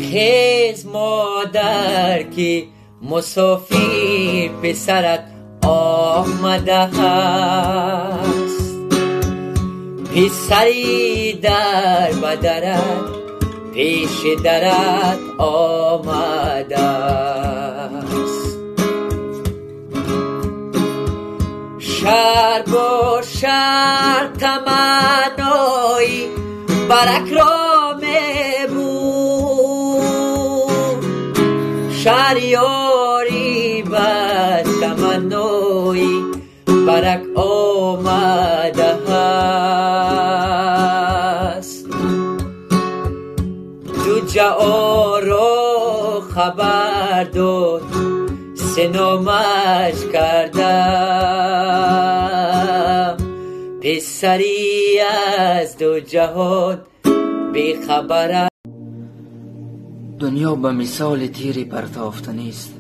Хез модар ки мусофир писарат омадааст. Писари дар ба дарат пеши дарат омадааст. Шаҳр бо шаҳр таманнои баракро мебурд, шаҳриёри бар таманнои барак омадааст. Ду ҷаҳонро хабар дод, сеномаш кардам, писари аз ду ҷаҳон бехабарам. Дунё ба мисоли тири партофта нест,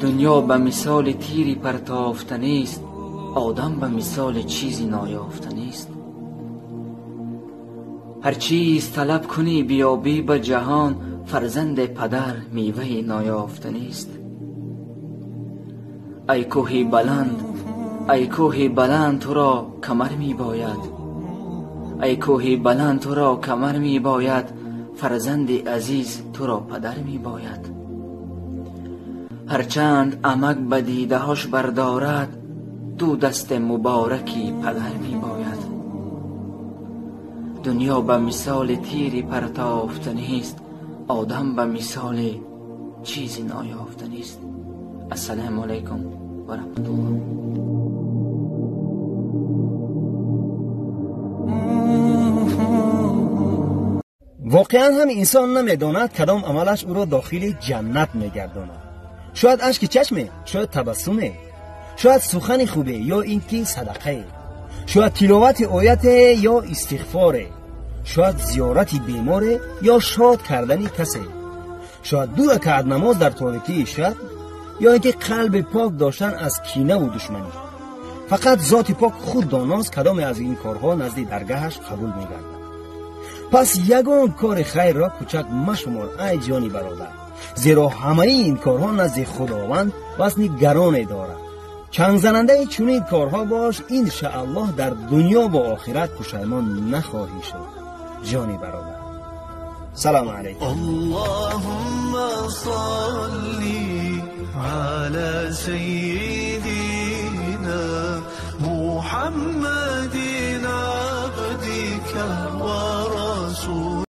дунё ба мисоли тири партофта нест, одам ба мисоли чизи ноёфта нест. Ҳар чиз талаб кунӣ биёбӣ ба ҷаҳон, фарзанди падар меваи ноёфта нест. Ай кӯҳи баланд, ай кӯҳи баланд туро камар мебояд, ай кӯҳи баланд туро камар мебояд, фарзанди азиз туро падар мебояд. Ҳарчанд амак ба дидаҳош бардорад, ду дасти мубораки падар мебояд. Дунё ба мисоли тири партофта нест, одам ба мисоли чизи ноёфта нест. Ассалому алайкум ва раҳматуллоҳ. Воқеан ҳам инсон намедонад кадом амалаш ӯро дохили ҷаннат мегардонад. Шояд ашки чашме, шояд табассуме, шояд сухани хубе ё ин ки садақае, шояд тиловати ояте ё истиғфоре, шояд зиёрати беморе ё шод кардани касе, шояд ду ракаат намоз дар торикии шаб ё ин ки қалби пок доштан аз кинаву душманӣ. Фақат зоти пок худ доност кадоме аз ин корҳо назди даргаҳаш қабул мегардад. Пас ягон кори хайрро кӯчак машумор, ай ҷони бародар, зеро ҳамаи ин корҳо назди Худованд вазни гароне дорад. Чангзанандаи чунин корҳо бош, иншааллоҳ дар дунё ва охират пушаймон нахоҳӣ шуд. Ҷони бародар, салому алайкум. اللهم صل على سيدنا محمد عبدك